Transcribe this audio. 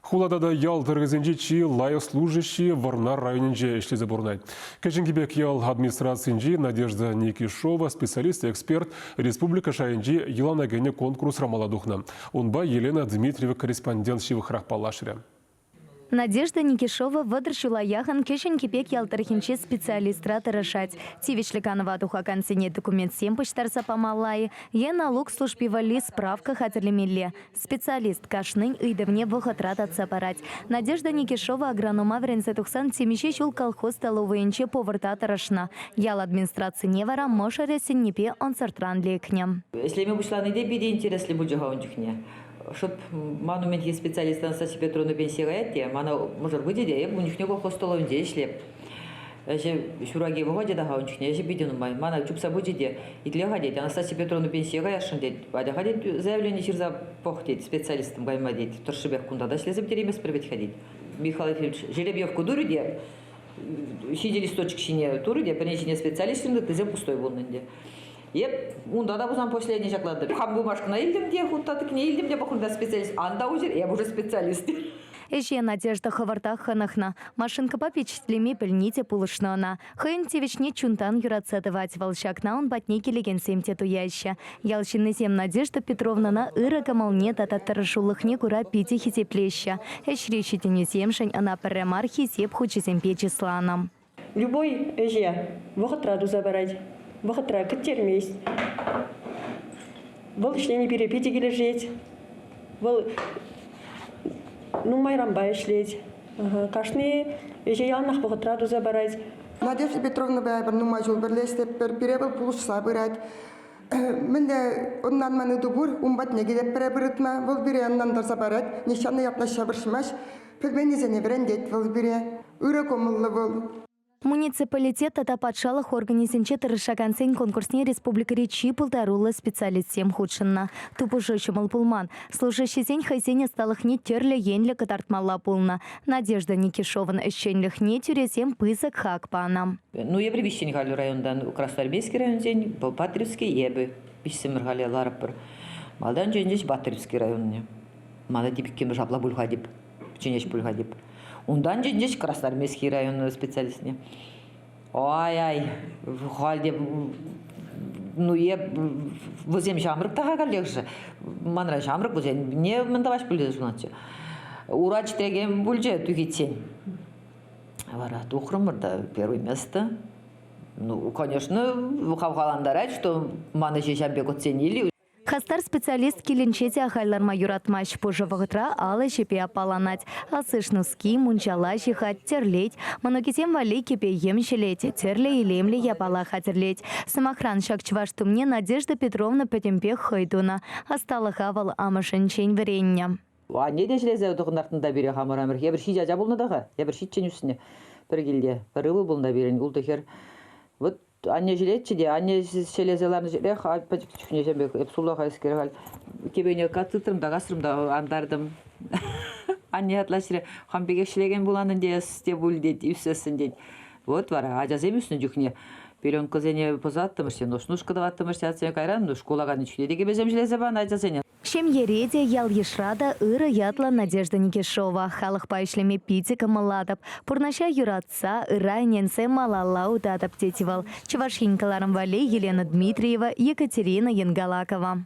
Хула тата ял тӑрӑхӗсенчи чи лайӑх служащи Вӑрнар районӗнче ӗҫлесе пурӑнать. Кӗҫӗн Кипек ял администрацийӗнчи Надежда Никишова специалист-эксперт республика шайӗнчи йӑлана кӗнӗ конкурсра мала тухнӑ. Унпа Елена Дмитриева корреспондент ҫывӑхрах паллашрӗ. Надежда Никишова 30 ҫула яхӑн Кӗҫӗн Кипек ял тӑрӑхӗнче специалистра тӑрӑшать. Тивӗҫлӗ канӑва тухакансене документсем пуҫтарса памалла-и е налук служби валли справка хатӗрлемелле. Специалист кашнин ыйтӑвне вӑхӑтра татса парать. Надежда Никишова агронома вӗренсе тухсан темиҫе ҫул колхоз столовӑйӗнче поварта тӑрӑшнӑ. Ял администрацине вара мӑшӑрӗ сӗннипе ӑнсӑртран лекнӗ. Ӗҫлеме пуҫлани те питӗ интереслӗ пулчӗ-ха ун чухне. Шӑп ман умӗнхи специалист Анастасия Петровна пенсие каять те, мана мӑшӑр пычӗ те, эп ун чухне колхоз столовӑйӗнче ӗҫлеп. Ӗҫӗ ҫураки вӑхӑчӗ та-ха ун чухне, ӗҫӗ питӗ нумай. Мана чупса пычӗ те, итле-ха тет, Анастасия Петровна пенсие каясшӑн тет. Атя-ха тет, заявлени ҫырса пӑх тет, специалистӑм кайма тет. Тӑршшӗпех кунта та ӗҫлесе пӗтерейместпӗр вӗт-ха тет. Михаил Ефимович жеребьевку турӗ те, ҫичӗ листочек ҫине турӗ те, пӗрин ҫине специалист ҫырнӑ, ыттисем пустой пулнӑ ӗнтӗ. Эп унта та пулсан последний ҫаклантӑм. Хам бумажкӑна илтӗм те, хут татӑкне илтӗм те пӑхрӑм та специалист. Ан та уҫӑр, эп уже специалист. Ӗҫе Надежда хӑвӑртах хӑнӑхнӑ. Машинкӑпа пичетлеме пӗлни те пулӑшнӑ ӑна. Хӑйӗн тивӗҫне чунтан юратса тӑвать вӑл. Ҫакна ун патне килекенсем те туяҫҫӗ. Ял ҫыннисем Надежда Петровнӑна ырӑ кӑмӑлне тата тӑрӑшулӑхне кура питӗ хисеплеҫҫӗ. Ӗҫри ҫитӗнӳсемшӗн ӑна пӗрре мар Хисеп хучӗсемпе чысланӑ. Любой ӗҫе вӑхӑтра туса парать, вӑхӑтра кӗттермест. Вӑл ӗҫлени пире питӗ килӗшет. Вӑл нумайранпа ӗҫлет. Кашни ӗҫе яланах вӑхӑтра туса парать. Надежда Петровнӑпа эпир нумай ҫул пӗрле ӗҫлетпӗр. Пире вӑл пулӑшса пырать. Мӗнле ӑнланман ыйту пур, ун патне килетпӗр эпир ытма. Вӑл пире ӑнлантарса парать. Нихҫан та ятлаҫса вӑрҫмасть. Пӗлменнисене вӗрентет вӑл пире. Ырӑ кӑмӑллӑ вӑл. Муниципалитет тата патшалӑх органӗсенче тӑрӑшакансен конкурсне республикӑри чи пултаруллӑ специалистсем хутшӑннӑ. Тупӑшу ҫӑмӑл пулман. Служащисен хӑйсен ӑсталӑхне тӗрлӗ енлӗ кӑтартмалла пулнӑ. Надежда Никишовӑн ӗҫченлӗхне тӳресем пысӑк хак панӑ. Ну, эпир виҫҫӗн халӗ районтан, Красноармейски районсен, Батыревский, эпӗ виҫсӗмӗр халӗ ларӑпӑр. Малтан чӗнчӗҫ Батыревский районне. Мана тип иккӗмӗш апла пуль-ха тип, чӗнеҫ пуль-ха тип. Унтан чӗнчӗҫ Красноармейский район специалистне. Ай-ай, халь те ну е вӗсем ҫамрӑк та-ха каллех-ши. Манран ҫамрӑк вӗсем не мӗн тӑваҫ пуль тесе сунатчӗ. Ура чӗтрекен пулчӗ тухиччен. Вара тухрӑмӑр та первое место. Ну, конечно, хавхалантарать, что ман ӗҫе ҫав пек оценили. Хастар специалист килӗнче те ахаль ларма юратмасть. Пушӑ вӑхӑтра ал ӗҫӗпе аппаланать. Алсиш-нуски, мунчала ҫыхать, тӗрлет. Мӑнукӗсем валли кӗпе-йӗм ҫӗлет, тӗрлӗ илемлӗ япала хатӗрлет. Сӑмахран, ҫак чӑваш тумне Надежда Петровна пӗтӗмпех хӑй тунӑ. Ӑсталӑха вӑл амӑшӗнчен вӗреннӗ. Анне те ӗҫлесе тӑхӑнтартнӑ та пире хамӑр ӗмӗр. Эпир ҫич ача пулнӑ та-ха. Эпир ҫиччӗн ӳснӗ пӗр килте. Пӗр ывӑл пулнӑ пирӗн, ултӑ хӗр. Вот Анне ҫӗлетчӗ те, анне ҫӗлесе ларнӑ ҫӗре пӗчӗк чухне ҫав пек эп сулахайскер халь кӗпене тытрӑм та касрӑм та антартӑм. Анне ятлаҫрӗ, хам пекех ҫӗлекен пулан ӗнтӗ эс те пуль тет, ӳссессӗн тет. Вот вара ачасем ӳснӗ чухне пеленкӑсене пӑсаттӑмӑр, нушнушка тӑваттӑмӑр атьсене кайран ну, шкула кайнӑ чухне те кӗпесем ҫӗлесе панӑ ачасене. Ҫемьере те, ял-йышра та ырӑ ятлӑ Надежда Никишова. Халӑхпа ӗҫлеме питӗ кӑмӑллатӑп. Пурнӑҫа юратса, ырра ӗненсе малалла утатӑп, тет вӑл. Чӑваш Ен кӑларӑм валли Елена Дмитриева, Екатерина Янгалакова.